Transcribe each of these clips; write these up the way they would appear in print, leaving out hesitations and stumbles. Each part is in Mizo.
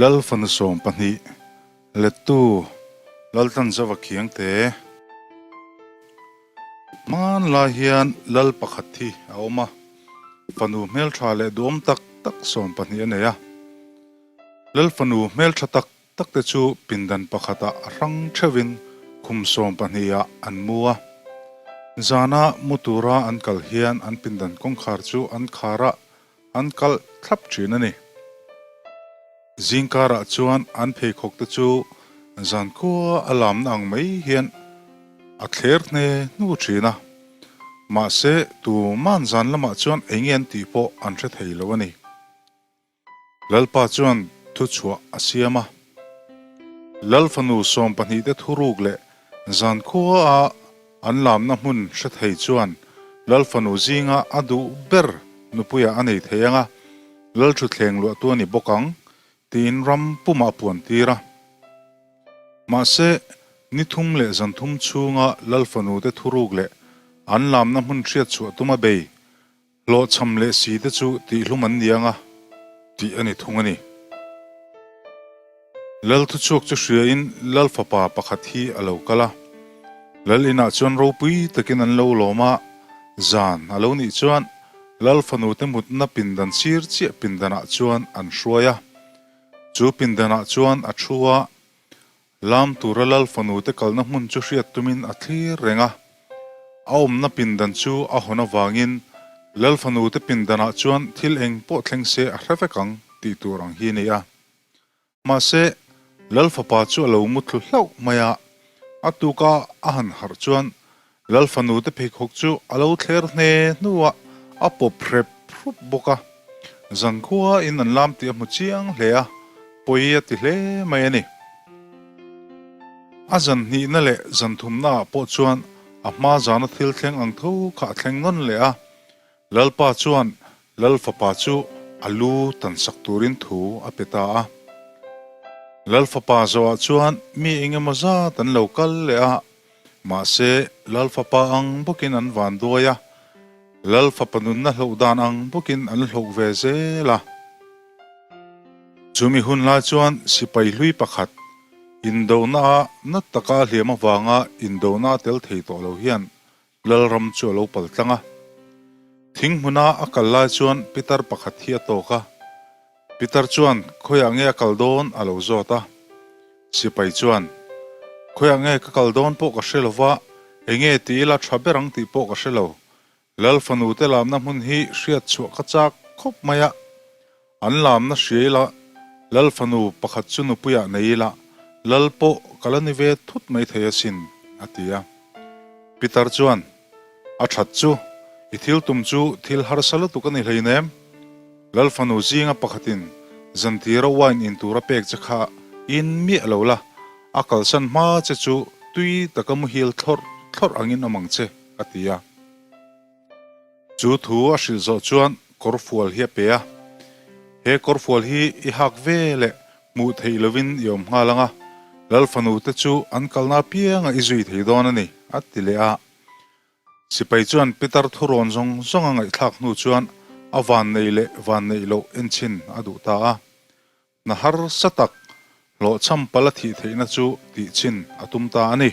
Lal fanu 12 Lettu Laltlanzova Khiangte Hmanlai hian Lal pakhat hi a awm a, fanu hmeltha leh duhawm tak tak 12 a nei a. Lal fanu hmeltha tak tak te chu pindan pakhatah a hrang theuhin khum 12 ah an mu a. Zana mu tura an kal hian an pindan kawngkhar chu an khar a, an kalh thlap thin a ni. Zingkarah chuan an pheikhawk te chu zankhua a lamna ang mai hian a thler hne hnu thin a. Mahse, tuman zan lamah chuan eng nge an tih pawh an hre thei lo a ni. Lalpa chuan thuchhuah a siam a. Lal fanu 12 te thuruk leh zankhua a an lamna hmun hre thei chuan Lal fanu zinga a duh ber nupuiah a nei thei ang a, Lal thutthleng luahtu a ni bawk ang tiin ram pumah a puan tir a. Mahse, ni thum leh zan thum chhunga Lal fanu te thuruk leh an lamna hmun hriat chhuah tuma bei Hlawhchham leh si te chu tihhlum an ni anga tih a ni thung a ni. Lal thuchhuak chu hriain Lal fapa pakhat hi a lo kal a. Lal inah chuan ropui takin an lo lawm a, zan a lo nih chuan Lal fanu te mutna pindan sir chiah pindanah chuan an hruai a. Chu pindanah chuan a thu a, Lam tura Lal fanu te kalna hmun chu hriat tumin a thlir reng a. A awmna pindan chu a hawn avangin Lal fanu te pindanah chuan thil eng pawh thleng se a hre vek ang tih tur ang hi a ni a. Mahse, Lal fapa chu a lo muthlu hlauh mai a, a tuka a han harh chuan Lal fanu te pheikhawk chu a lo thler hne hnuah a pawp hrep hrup bawk a, zankhua in an lam tih a hmu chiang hle a, pawi a ti hle mai a ni. A zan hnihna leh zan thumna ah pawh chuan a hma zana thil thleng ang tho kha a thleng nawn leh a, Lalpa chuan Lal fapa chu a lu tan sak turin thu a pe ta a. Lal fapa zawhah chuan mi eng emaw zat an lo kal leh a, Mahse, Lal fapa ang bawkin an van duai a, Lal fapa nunna hloh dan ang bawkin an hloh ve zel a. Chumi hun lai chuan sipai hlui pakhat, indona a nat taka a hliam avanga indona a tel thei tawh lo hian Lalram chu a lo pal tlang a. Thing hmuna a kal lai chuan pitar pakhat hi a tawk a. Pitar chuan khawiah nge a kal dawn a lo zawt a. Sipai chuan, Khawiah nge ka kal dawn pawh ka hre lo va, enge ti ila tha ber ang tih pawh ka hre lo. Lal fanu te lamna hmun hi hriat chhuah ka chak khawp mai a. An lamna hria ila, Lal fanu pakhat chu nupuiah nei ila, Lal pawh ka la ni ve thut mai thei asin, a ti a. Pitar chuan, A that chu, i thil tum chu thil harsa lutuk a ni hleinem. Lal fanu zinga pakhatin zantira wine in tur a pek che kha in miah lo la, a kalsan hma che chu tui taka muhil thlawrh thlawrh angin awm ang che, a ti a. Chu thu a hrilh zawh chuan kawrfual hi a pe a, He kawrfual hi i hak ve leh hmuh theih lovin i awm nghal ang a, Lal fanu te chu an kalna apianga i zui thei dawn a ni, a ti leh a. Sipai chuan Peter thurawn zawng zawng a ngaihthlak hnu chuan a vanneih leh vanneih loh enchhin a duh ta a. Hna harsa tak hlawhchham pal a thih theihna chu tihchhin a tum ta a ni.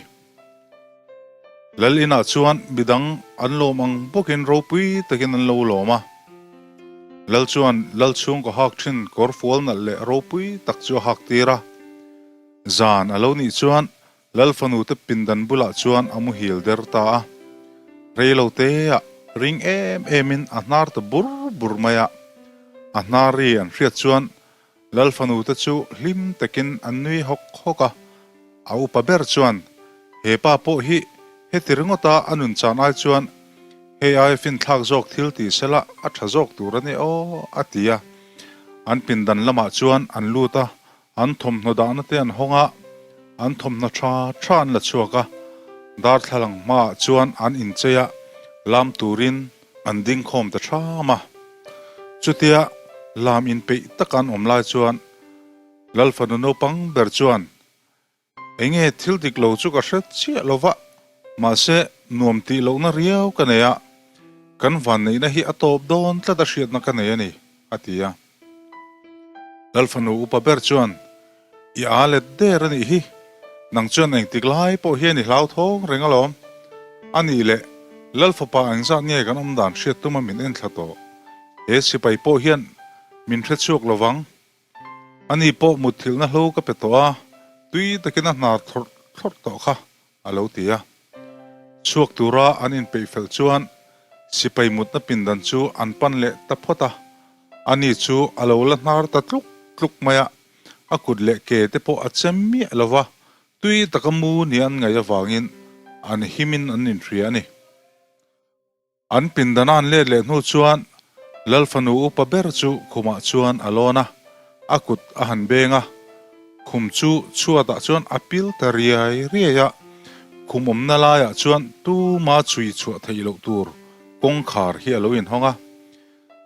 Lal inah chuan midang an lawm ang bawkin ropui takin an lo lawm a. Lal chuan lal chhungkaw hak thin kawr fual nalh leh ropui tak chu a hak tir a. Zan a lo nih chuan Lal fanu te pindan bulah chuan a muhil der ta a. Rei lo te ah ring em em in a hnar ta bur bur mai a. A hnar ri an hriat chuan Lal fanu te chu hlim takin an nui hawk hawk a. A upa ber chuan, He pa pawh hi heti ringawta a nun chan ai chuan hei ai finthlak zawk thil ti sela a tha zawk tur a ni aw, a ti a. An pindan lamah chuan an lut a, An thawmhnaw dahna te an hawng a, an thawmhnaw tha tha an la chhuak a, darthlalang hmaah chuan an inchei a, lam turin an ding khawm ta tham a. Chutia lam inpeih taka an awm lai chuan Lal fanu naupang ber chuan, Enge thil dik lo chu ka hre chiah lo va, mahse nuam tih lohna riau ka nei a, kan vanneihna hi a tawp dawn tlat a hriatna ka nei a ni, a ti a. Lalfanu upa ber chuan, I aa let der a nih hi, nang chuan engtik lai pawh hian i hlauthawng reng alawm. A nih leh, Lalfapa engzat nge kan awm dan hriat tuma min enthla tawh? He sipai pawh hian min hre chhuak lovang. Ani pawh mutthilhna hlo ka pe tawh a, tui takin a hnar thlawrh thlawrh tawh kha, a lo ti a. Chhuak tura an inpeih fel chuan sipai mutna pindan chu an pan leh ta phawt a, ani chu a lo la hnar ta tluk tluk mai a, a kut leh ke te pawh a chem miah lo va, tui taka mu ni an ngaih avangin an himin an inhria a ni. An pindan a an let leh hnu chuan Lal fanu upa ber chu khumah chuan a lawn a, a kut a han beng a, khum chu chhuatah chuan a pil ta riai riai a, khum awmna laiah chuan tuma chhui chhuah theih loh tur kawngkhar hi a lo inhawng a.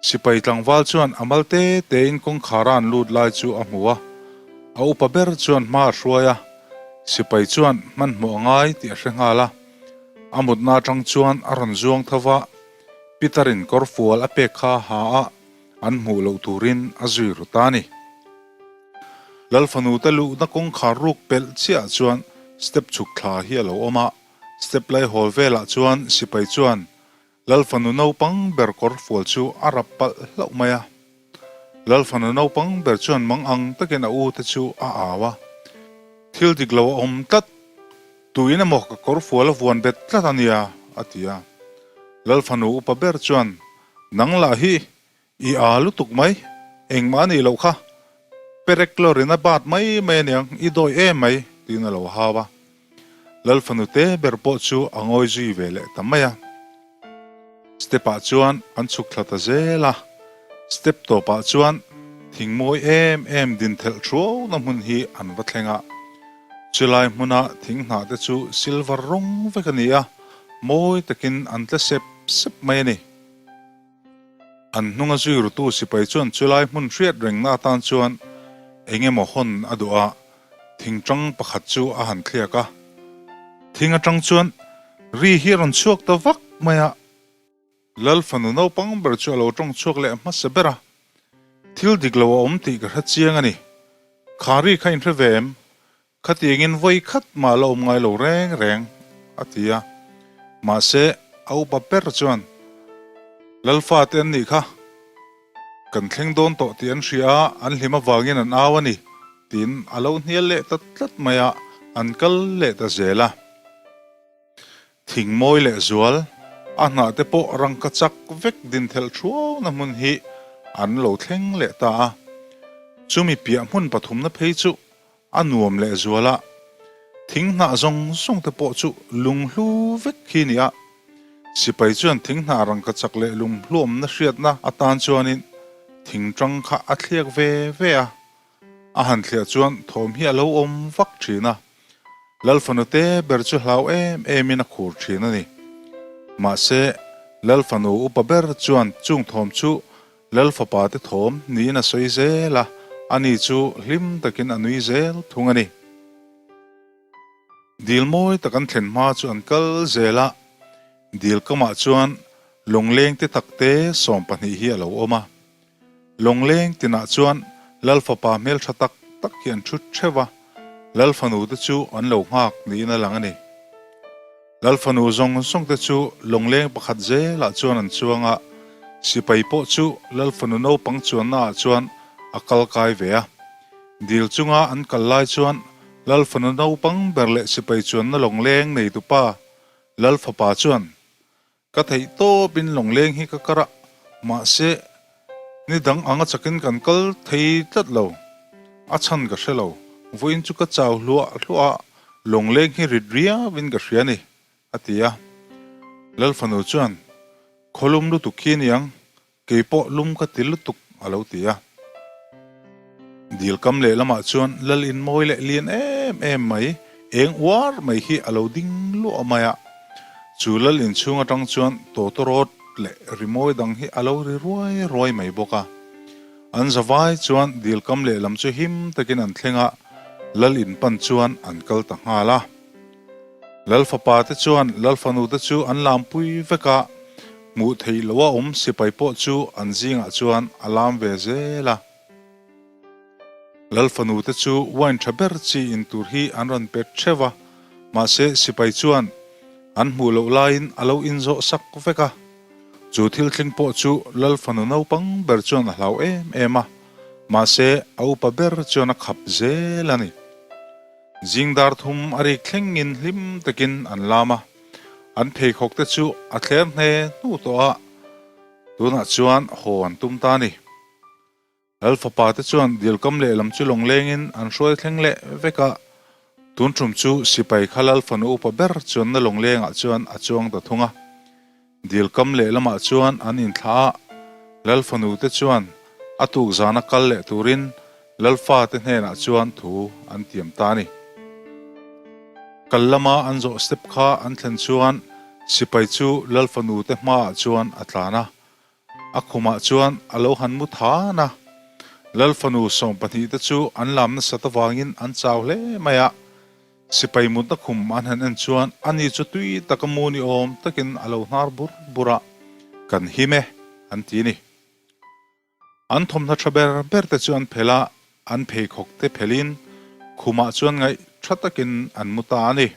Sipai tlangval chuan a mal te tein kawngkhar a an lut lai chu a hmu a, a upa ber chuan hma a hruai a, sipai chuan hmanhmawh a ngai tih a hre nghal a. A mutna atang chuan a rawn zuang tho va, Peter-in kawrfual a pek kha ha a, an hmuh loh turin a zui ru ta a ni. Lalfanute luhna kawngkhar ruk pelh chiah chuan step chhuk thla hi a lo awm a, step laihawl velah chuan sipai chuan Lalfanu naupang ber kawrfual chu a rap palh hlauh mai a. Lalfanu naupang ber chuan mang ang takin a u te chu a au a, Thil dik lo a awm tlat, tuin emaw ka kawrfual a vuan bet tlat a nia, a ti a. Lalfanu upa ber chuan, Nang lah hi i aa lutuk mai, engmah a nih loh kha, perek lawrin a bat mai mai aniang, i dawi em mai, tiin a lo hau a. Lalfanu te ber pawh chu a ngawi zui ve leh ta mai a. Step ah chuan an chhuk thla ta zel a, step tawp ah chuan thing mawi em em din thelh thuau na hmun hi an va thleng a. Chulai hmuna thing hnah te chu silver rawng vek a ni a, mawi takin an tle sep sep mai a ni. An hnunga zui rutu sipai chuan chulai hmun hriat rengna atan chuan eng emaw hawn a duh a, thingtang pakhat chu a han thliak a. Thing atang chuan ri hi a rawn chhuak ta vak mai a, Lal fanu naupang ber chu a lo tawng chhuak leh hmasa ber a, Thil dik lo a awm tih ka hre chiang a ni. Kha ri kha inhre ve em? Khatiangin vawi khat mah la awm ngai lo reng reng, a ti a. Mahse, a upa ber chuan, Lalfa te an nih kha, kan thleng dawn tawh tih an hria a, an hlim avangin an au a ni, tiin a lo hnial leh ta tlat mai a, an kal leh ta zel a. Thing mawi leh zual, a hnah te pawh rangka chak vek din thelh thuauna hmun hi an lo thleng leh ta a. Chumi piah hmun pathumna phei chu a nuam leh zual a, thing hnah zawng zawng te pawh chu lunghlu vek khi ni a. Sipai chuan thing hnah rangka chak leh lunghluawmna hriatna atan chuanin thing tang kha a thliak ve ve a. A han thliah chuan thawm hi a lo awm vak thin a, Lal fanu te ber chu hlau em emin a khur thin a ni. Mahse, Lal fanu upa ber chuan chung thawm chu Lal fapa te thawm niin a sawi zel a, ani chu hlim takin a nui zel thung a ni. Dil mawi tak an thlen hma chu an kal zel a, dil kamah chuan lawngleng te takte 12 hi a lo awm a. Lawngleng tinah chuan Lal fapa hmeltha tak tak hi an thut theuh a, Lal fanu te chu an lo nghak niin a lang a ni. Lal fanu zawng zawng te chu lawngleng pakhat zelah chuan an chuang a, sipai pawh chu Lal fanu naupang chuanna ah chuan a kal kai ve a. Dil chunga an kal lai chuan Lal fanu naupang ber leh sipai chuanna lawngleng neitupa Lal fapa chuan Ka theih tawpin lawngleng hi ka kar a, mahse ni dang anga chakin kan kal thei tlat lo. A chhan ka hre lo, vawiin chu ka chau hluah hluah a, lawngleng hi rit riauin ka hria a ni, a ti a. Lalfanu chuan, Khawlum lutuk khi aniang, Kei pawh lum ka ti lutuk a lo ti a. Dil kam leh lamah chuan lal in mawi leh lian em em mai, eng uar mai hi a lo ding luah mai a. Chu lal in chhung atang chuan tawtawrawt leh rimawi dang hi a lo ri ruai ruai mai bawk a. An zavai chuan dil kam leh lam chu him takin an thleng a, lal in pan chuan an kal ta nghal a. Lal fapa te chuan Lal fanu te chu an lampui vek a, hmuh theih loh a awm sipai pawh chu an zingah chuan a lam ve zel a. Lal fanu te chu wine tha ber chi in tur hi an rawn pet theuh a, mahse sipai chuan an hmuh loh laiin a lo inzawh sak vek a. Chu thil thleng pawh chu Lal fanu naupang ber chuan a hlau em em a, mahse a upa ber chuan a khap zel a ni. Zing dar thum a rik thlengin hlim takin an lam a, an pheikhawk te chu a thler hne hnu tawh a, tunah chuan haw an tum ta a ni. Lal fapa te chuan dilkam lehlam chu lawnglengin an hruai thleng leh vek a, tun tum chu sipai kha Lal fanu upa ber chuanna lawnglengah chuan a chuang ta thung a. Dilkam lehlamah chuan an inthlah a, Lal fanu te chuan a tuk zana kal leh turin Lal fate hnenah chuan thu an tiam ta a ni. Kal lama an zawh step kha an thlen chuan sipai chu Lal fanu te hmaah chuan a tlan a, A khumah chuan a lo han mu than a, Lal fanu 12 te chu an lam nasat avangin an chau hle mai a. Sipai mutna khum an han en chuan ani chu tui taka mu ni awm takin a lo hnar bur bur a, Kan him e, an ti ni. An thawmhnaw tha ber ber te chu an phelh a, an pheikhawk te phelhin khumah chuan ngaih tha takin an mu ta a ni.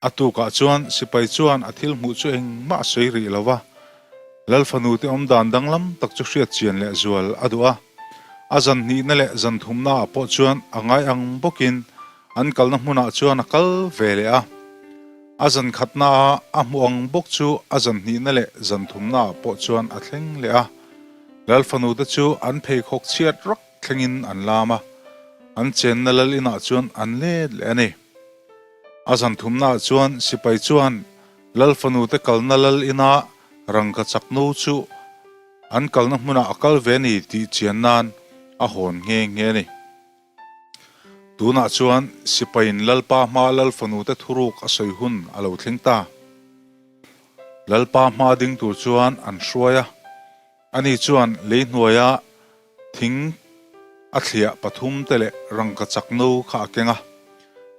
A tukah chuan sipai chuan a thil hmuh chu engmah a sawi rih lo va, Lal fanu te awm dan danglam tak chu hriat chian leh zual a duh a. A zan hnihna leh zan thumna ah pawh chuan a ngai ang bawkin an kalna hmunah chuan a kal ve leh a. A zan khatna ah a hmuh ang bawk chu a zan hnihna leh zan thumna ah pawh chuan a thleng leh a. Lal fanu te chu an pheikhawk chhiat rak thlengin an lam a, an chenna lal inah chuan an let leh a ni. A zan thumnaah chuan sipai chuan Lal fanute kalna lal ina rangka chakno chu an kalna hmunah a kal ve a ni tih chian nan a hawn nghe nghe a ni. Tunah chuan sipaiin Lalpa hmaa Lal fanute thuruk a sawi hun a lo thleng ta. Lalpa hmaa ding tur chuan an hruai a. Ani chuan lei hnuaia thing a thliah pathum te leh rangkachak no kha a keng a.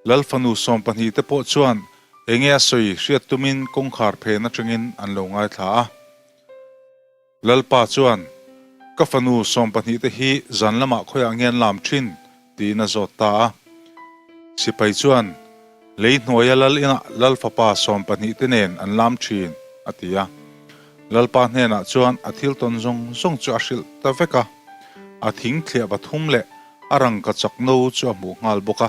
Lal fanu 12 te pawh chuan enge a sawi hriat tumin kawngkhar phen atangin an lo ngaithla a. Lalpa chuan, Ka fanu 12 te hi zan lamah khawiah nge an lam thin? tiin a zawt ta a. Sipai chuan, Lei hnuaia lal inah lal fapa 12 te nen an lam thin, a ti a. Lalpa hnenah chuan a thil tawn zawng zawng chu a hrilh ta vek a. A thing thliah pathum leh a rangka chak no chu a hmuh nghal bawk a.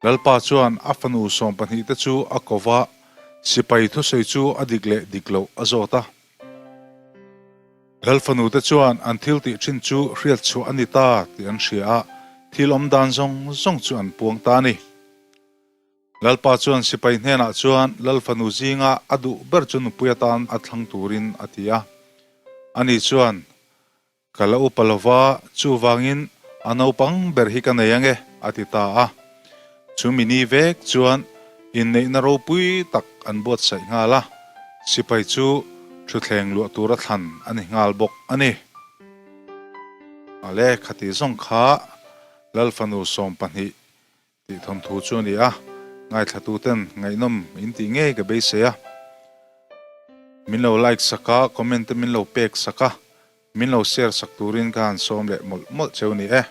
Lalpa chuan a fanu 12 te chu a ko va, sipai thusawi chu a dik leh dik loh a zawt a. Lal fanu te chuan an thil tih thin chu hriat chhuah a ni ta tih an hria a, thil awm dan zawng zawng chu an puang ta a ni. Lalpa chuan sipai hnenah chuan Lal fanu zinga a duh ber chu nupui atan a thlang turin a ti a. Ani chuan, Ka la upa lo va, chuvangin a naupang ber hi ka nei ang e, a ti ta a. Chumi ni vek chuan inneihna ropui tak an buatsaih nghal a, sipai chu thutthleng luah tura thlan a ni nghal bawk a ni. Ale, khati zawng kha Lal fanu 12 Tih thawnthu chu a ni a, ngaithlatuten ngaihnawm in tih ngei ka beisei a. Min lo like sak a, comment te min lo pek sak a, min lo share sak turin ka han sawm leh mawlh mawlh cheu ni e.